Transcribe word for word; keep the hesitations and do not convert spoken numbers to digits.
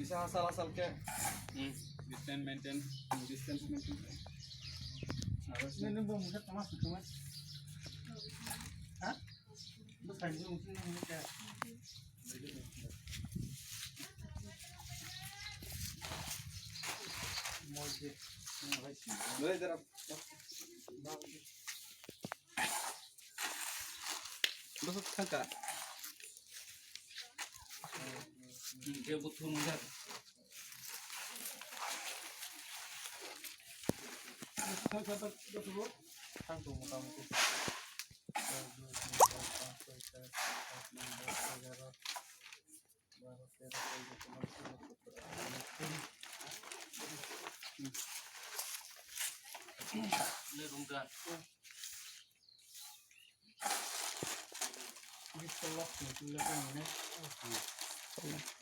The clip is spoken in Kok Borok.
Bisa asal-asal ke. Hmm, distance maintain. Hmm, distance maintain. Harus. Ini, ini belum bisa, Thomas, Thomas. Hah? Lu tadi mungkin ini kayak. Mau dia. Boleh, darap. Bwswk thangkha. Hwnkhe bo thungjak. Thang tongo motamoti. Le rungda. Ini telok nih, telok ini.